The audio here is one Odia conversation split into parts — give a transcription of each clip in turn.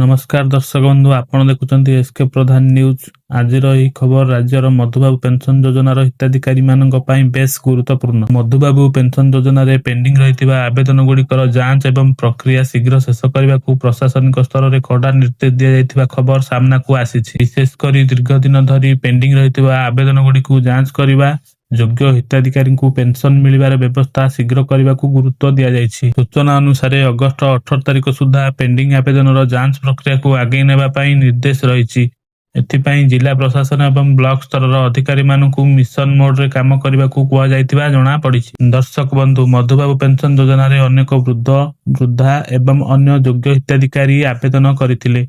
ନମସ୍କାର ଦର୍ଶକ ବନ୍ଧୁ, ଆପଣ ଦେଖୁଛନ୍ତି ଏସ୍ କେ ପ୍ରଧାନ ନ୍ୟୁଜ୍। ଆଜିର ଏହି ଖବର ରାଜ୍ୟର ମଧୁବାବୁ ପେନସନ ଯୋଜନାର ହିତାଧିକାରୀମାନଙ୍କ ପାଇଁ ବେଶ୍ ଗୁରୁତ୍ୱପୂର୍ଣ୍ଣ। ମଧୁବାବୁ ପେନସନ ଯୋଜନାରେ ପେଣ୍ଡିଂ ରହିଥିବା ଆବେଦନଗୁଡ଼ିକର ଯାଞ୍ଚ ଏବଂ ପ୍ରକ୍ରିୟା ଶୀଘ୍ର ଶେଷ କରିବାକୁ ପ୍ରଶାସନିକ ସ୍ତରରେ କଡ଼ା ନିର୍ଦ୍ଦେଶ ଦିଆଯାଇଥିବା ଖବର ସାମ୍ନାକୁ ଆସିଛି। ବିଶେଷ କରି ଦୀର୍ଘ ଦିନ ଧରି ପେଣ୍ଡିଂ ରହିଥିବା ଆବେଦନଗୁଡ଼ିକୁ ଯାଞ୍ଚ କରିବା, ଯୋଗ୍ୟ ହିତାଧିକାରୀଙ୍କୁ ପେନସନ ମିଳିବାର ବ୍ୟବସ୍ଥା ଶୀଘ୍ର କରିବାକୁ ଗୁରୁତ୍ୱ ଦିଆଯାଇଛି। ସୂଚନା ଅନୁସାରେ, ଅଗଷ୍ଟ 18 ତାରିଖ ସୁଦ୍ଧା ପେଣ୍ଡିଂ ଆବେଦନର ଯାଞ୍ଚ ପ୍ରକ୍ରିୟାକୁ ଆଗେଇ ନେବା ପାଇଁ ନିର୍ଦ୍ଦେଶ ରହିଛି। ଏଥିପାଇଁ ଜିଲ୍ଲା ପ୍ରଶାସନ ଏବଂ ବ୍ଲକ ସ୍ତରର ଅଧିକାରୀମାନଙ୍କୁ ମିଶନ ମୋଡରେ କାମ କରିବାକୁ କୁହାଯାଇଥିବା ଜଣାପଡ଼ିଛି। ଦର୍ଶକ ବନ୍ଧୁ, ମଧୁବାବୁ ପେନସନ ଯୋଜନାରେ ଅନେକ ବୃଦ୍ଧ, ବୃଦ୍ଧା ଏବଂ ଅନ୍ୟ ଯୋଗ୍ୟ ହିତାଧିକାରୀ ଆବେଦନ କରିଥିଲେ।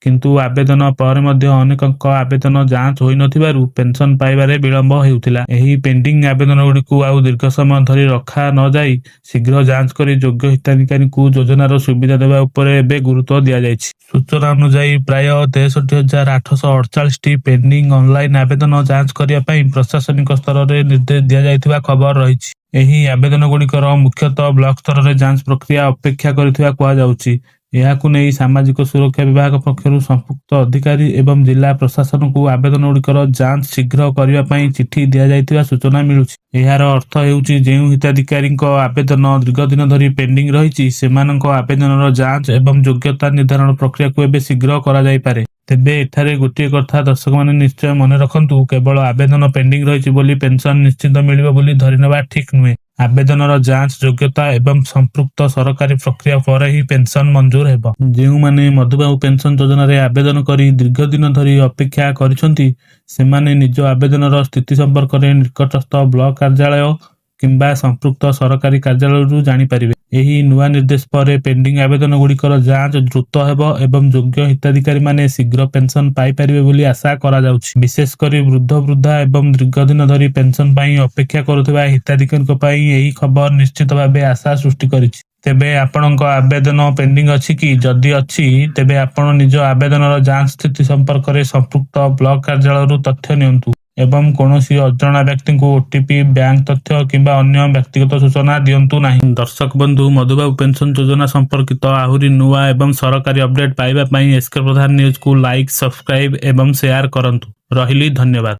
କିନ୍ତୁ ଆବେଦନ ପରେ ମଧ୍ୟ ଅନେକଙ୍କ ଆବେଦନ ଯାଞ୍ଚ ହୋଇନଥିବାରୁ ପେନସନ ପାଇବାରେ ବିଳମ୍ବ ହେଉଥିଲା। ଏହି ପେଣ୍ଡିଂ ଆବେଦନଗୁଡ଼ିକୁ ଆଉ ଦୀର୍ଘ ସମୟ ଧରି ରଖା ନଯାଇ ଶୀଘ୍ର ଯାଞ୍ଚ କରି ଯୋଗ୍ୟ ହିତାଧିକାରୀଙ୍କୁ ଯୋଜନାର ସୁବିଧା ଦେବା ଉପରେ ଏବେ ଗୁରୁତ୍ୱ ଦିଆଯାଇଛି। ସୂଚନା ଅନୁଯାୟୀ, ପ୍ରାୟ 63,848ଟି ପେଣ୍ଡିଂ ଅନଲାଇନ ଆବେଦନ ଯାଞ୍ଚ କରିବା ପାଇଁ ପ୍ରଶାସନିକ ସ୍ତରରେ ନିର୍ଦ୍ଦେଶ ଦିଆଯାଇଥିବା ଖବର ରହିଛି। ଏହି ଆବେଦନଗୁଡ଼ିକର ମୁଖ୍ୟତଃ ବ୍ଲକ ସ୍ତରରେ ଯାଞ୍ଚ ପ୍ରକ୍ରିୟା ଅପେକ୍ଷା କରିଥିବା କୁହାଯାଉଛି। ଏହାକୁ ନେଇ ସାମାଜିକ ସୁରକ୍ଷା ବିଭାଗ ପକ୍ଷରୁ ସମ୍ପୃକ୍ତ ଅଧିକାରୀ ଏବଂ ଜିଲ୍ଲା ପ୍ରଶାସନକୁ ଆବେଦନଗୁଡ଼ିକର ଯାଞ୍ଚ ଶୀଘ୍ର କରିବା ପାଇଁ ଚିଠି ଦିଆଯାଇଥିବା ସୂଚନା ମିଳୁଛି। ଏହାର ଅର୍ଥ ହେଉଛି, ଯେଉଁ ହିତାଧିକାରୀଙ୍କ ଆବେଦନ ଦୀର୍ଘଦିନ ଧରି ପେଣ୍ଡିଂ ରହିଛି, ସେମାନଙ୍କ ଆବେଦନର ଯାଞ୍ଚ ଏବଂ ଯୋଗ୍ୟତା ନିର୍ଦ୍ଧାରଣ ପ୍ରକ୍ରିୟାକୁ ଏବେ ଶୀଘ୍ର କରାଯାଇପାରେ। ତେବେ ଏଠାରେ ଗୋଟିଏ କଥା ଦର୍ଶକମାନେ ନିଶ୍ଚୟ ମନେ ରଖନ୍ତୁ, କେବଳ ଆବେଦନ ପେଣ୍ଡିଂ ରହିଛି ବୋଲି ପେନସନ ନିଶ୍ଚିତ ମିଳିବ ବୋଲି ଧରିନେବା ଠିକ୍ ନୁହେଁ। ଆବେଦନର ଯାଞ୍ଚ, ଯୋଗ୍ୟତା ଏବଂ ସମ୍ପୃକ୍ତ ସରକାରୀ ପ୍ରକ୍ରିୟା ପରେ ହିଁ ପେନସନ ମଞ୍ଜୁର ହେବ। ଯେଉଁମାନେ ମଧୁବାବୁ ପେନସନ ଯୋଜନାରେ ଆବେଦନ କରି ଦୀର୍ଘ ଦିନ ଧରି ଅପେକ୍ଷା କରିଛନ୍ତି, ସେମାନେ ନିଜ ଆବେଦନର ସ୍ଥିତି ସମ୍ପର୍କରେ ନିକଟସ୍ଥ ବ୍ଲକ କାର୍ଯ୍ୟାଳୟ କିମ୍ବା ସମ୍ପୃକ୍ତ ସରକାରୀ କାର୍ଯ୍ୟାଳୟରୁ ଜାଣିପାରିବେ। ଏହି ନୂଆ ନିର୍ଦ୍ଦେଶ ପରେ ପେଣ୍ଡିଂ ଆବେଦନଗୁଡ଼ିକର ଯାଞ୍ଚ ଦ୍ରୁତ ହେବ ଏବଂ ଯୋଗ୍ୟ ହିତାଧିକାରୀମାନେ ଶୀଘ୍ର ପେନସନ ପାଇପାରିବେ ବୋଲି ଆଶା କରାଯାଉଛି। ବିଶେଷ କରି ବୃଦ୍ଧ, ବୃଦ୍ଧା ଏବଂ ଦୀର୍ଘଦିନ ଧରି ପେନସନ ପାଇଁ ଅପେକ୍ଷା କରୁଥିବା ହିତାଧିକାରୀଙ୍କ ପାଇଁ ଏହି ଖବର ନିଶ୍ଚିତ ଭାବେ ଆଶା ସୃଷ୍ଟି କରିଛି। ତେବେ ଆପଣଙ୍କ ଆବେଦନ ପେଣ୍ଡିଂ ଅଛି କି? ଯଦି ଅଛି, ତେବେ ଆପଣ ନିଜ ଆବେଦନର ଯାଞ୍ଚ ସ୍ଥିତି ସମ୍ପର୍କରେ ସମ୍ପୃକ୍ତ ବ୍ଲକ କାର୍ଯ୍ୟାଳୟରୁ ତଥ୍ୟ ନିଅନ୍ତୁ ଏବଂ କୌଣସି ଅଜଣା ବ୍ୟକ୍ତିଙ୍କୁ ଓଟିପି, ବ୍ୟାଙ୍କ ତଥ୍ୟ କିମ୍ବା ଅନ୍ୟ ବ୍ୟକ୍ତିଗତ ସୂଚନା ଦିଅନ୍ତୁ ନାହିଁ। ଦର୍ଶକ ବନ୍ଧୁ, ମଧୁବାବୁ ପେନସନ ଯୋଜନା ସମ୍ପର୍କିତ ଆହୁରି ନୂଆ ଏବଂ ସରକାରୀ ଅପଡେଟ୍ ପାଇବା ପାଇଁ ଏସ୍କେ ପ୍ରଧାନ ନ୍ୟୁଜକୁ ଲାଇକ୍, ସବସ୍କ୍ରାଇବ୍ ଏବଂ ସେୟାର କରନ୍ତୁ। ରହିଲି, ଧନ୍ୟବାଦ।